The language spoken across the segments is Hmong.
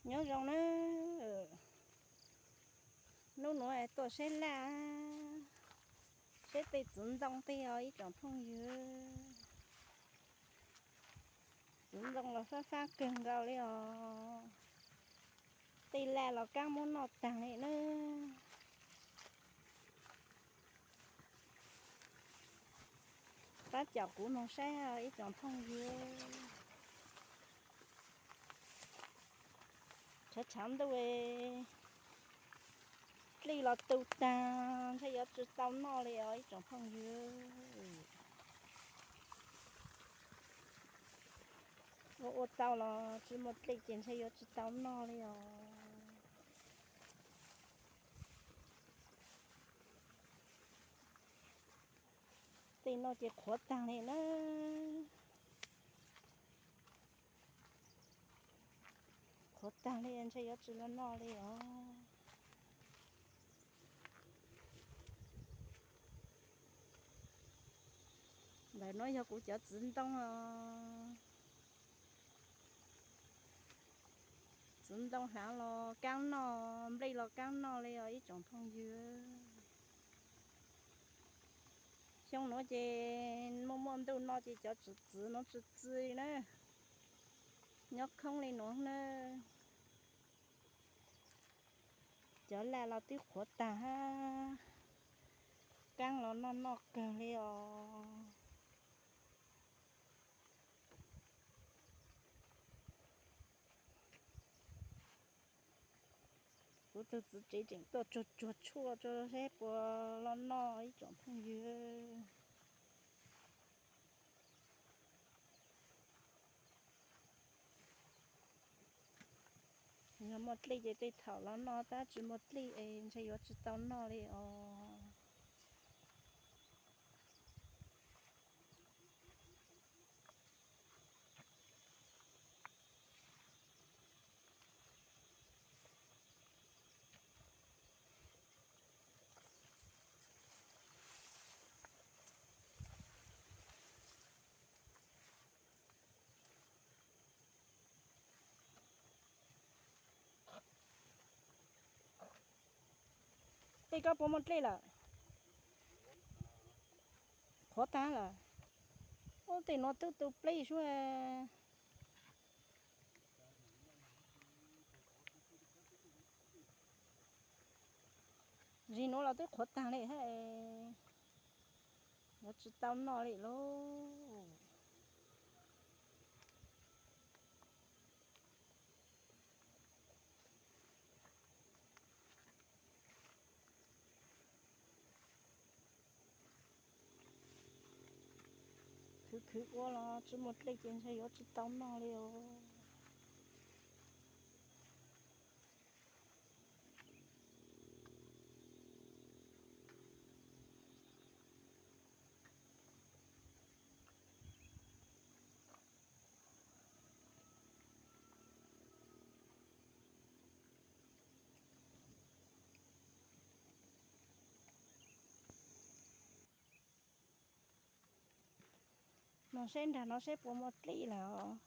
Nyob zoo na, hnub nuav tuaj saib laj, saib tej txiv ntoo tej os ib tsoom phooj ywg. Txiv ntoo los fab fab kawg nkaus li os. Tej laj los kaab muab noj taag li na. Pab caum kuv moog saib ib tsoom phooj ywg. Tshav tshav ntuj, dlej los tu taag, ntshe yuav tsi tau noj li os ib tsoom phooj ywg. Ua ua tau los tsi muaj dlej ces ntshe yuav tsi tau noj li os. Tej no ces qhuav taag li na. Qhuav taag li ntshe yuav tsi los noj li os. Ntawm no yog kuv cov txiv ntoo os. Txiv ntoo hlaav los kaab noj, nplej los kaab noj li os ib tsoom phooj ywg. Xyoo nuav ces muaj muaj ntuj no ces cov txiv txiv nuav tsi txi na, nyob khoob li nuav na. Cov laj los twb qhuav taag hab, kaab los noj noj kawg li os. Kuv tug txiv tsev tseem tuaj tsuag tsuag tshuaj rua seb puas los noj ib tsoom phooj ywg. Yog muaj dlej ces tej thaum los noj, tab tsi muaj dlej es ntshe yuav tsi tau noj li os. Tej koj puas muaj dlej lawm? Qhuav taag lawm. Ub, tej nuav twb tu plej suab. Zig nuav los twb qhuav taag li hab, yuav tsi tau noj li lauj. Khwv khwv ua los tsi muaj dlej ces ntshe yuav tsi tau noj li os. No seb nrag no seb puas muaj dlej lawm os.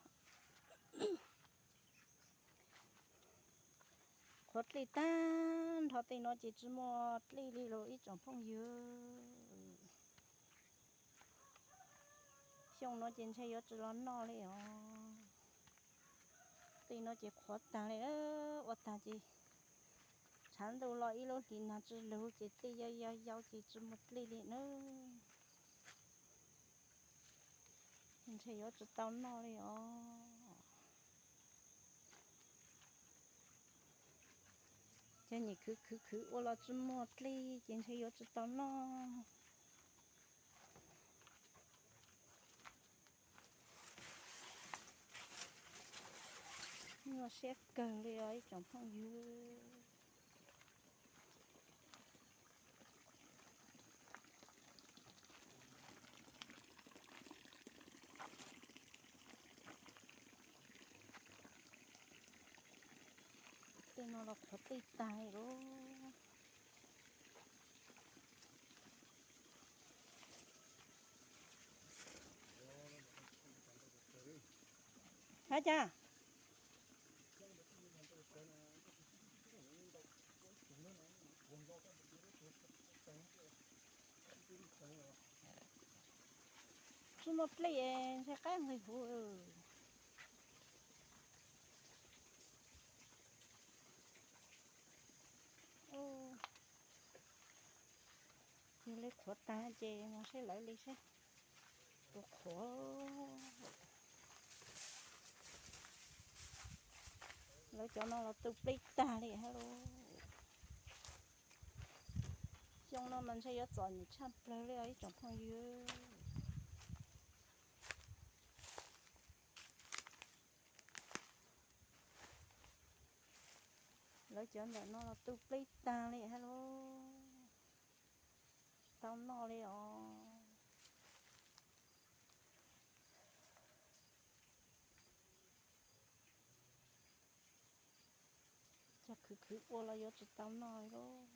Qhuav dlej tag nrho tej no ces tsi muaj dlej li los ib tsoom phooj ywg. Xyoo no ces ntshe yuav tsi los noj li os. Tej no ces qhuav taag li, ua taag ces tshav ntuj los ib lub hlis nag tsi lug ces dlej yau yau yau ces tsi muaj dlej li na. Ntshe yuav tsi tau noj li os. Cov nyuam khwv khwv khwv ua los tsi muaj dlej ces ntshe yuav tsi tau noj. Nyuaj siab kawg li os ib tsoom phooj ywg. Tej no los qhuav dlej tag li lauj. Hab cas? Tsis muaj plij, ntshai qab nqis huv. Yog li qhuav tag ces mus saib lawv li saib puas qhuav. Lawv cov no los tu plij tag li hab lauj. Xyoo no mas ntshe yuav txom nyem tshaj plawg li os ib tsoom phooj ywg. Lawv cov ntawm no los tu plij tag li hab lauj. Tau noj li os. Cov khwv khwv ua los yuav tsis tau noj li lauj.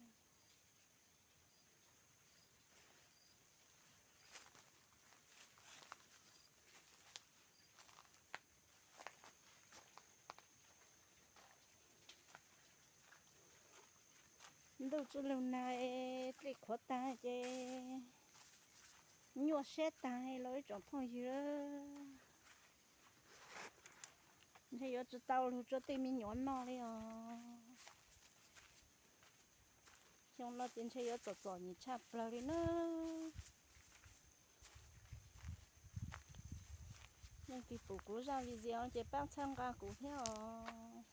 Ntuj tsis lug nag, plij qhuav tag ces nyuaj siab tag li lauj ib tsoom phooj ywg. Ntshe yuav tsis tau lug rua tej me nyuam noj li os. Xyoo no ces ntshe yuav txom txom nyem tshaj plawg li na. Leej twg pum kuv zaj video ces pab txhawb nqa kuv thiab os.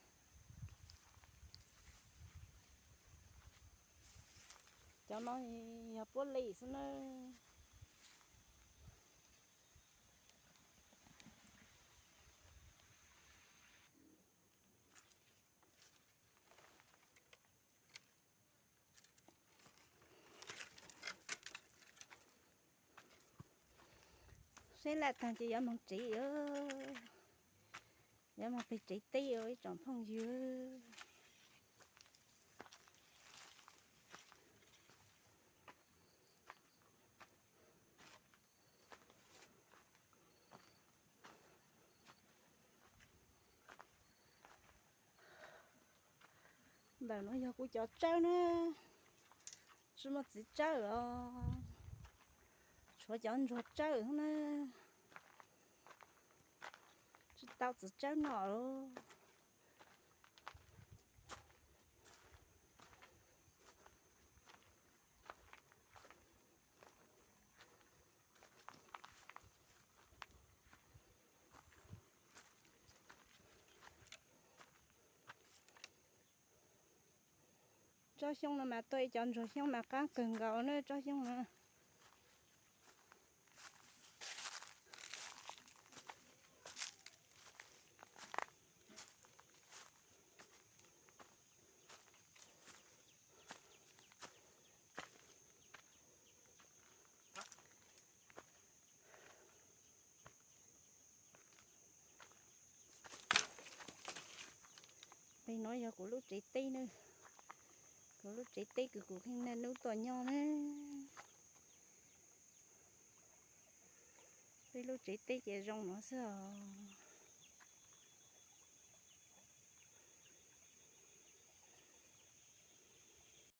Cov no yog puab li xwb na. Saib laj tag ces yuav moog tsev, yuav moog peg tsev teb ib tsoom phooj ywg. Ntawm no yog kuv cov tsawb na, tsis muaj txiv tsawb os, tshuav cov ntsuag tsawb na, tsis tau txiv tsawb noj lauj. Tsob xyoob no mas tuaj ib cov ntsuag xyoob mas qab kawg nkaus na tsob xyoob no. Pem no yog kuv lub tsev teb na, kuv lub tsev teb kws kuv kheej naj nub tuaj nyob na. Peb lub tsev teb ces zoo no xwb os.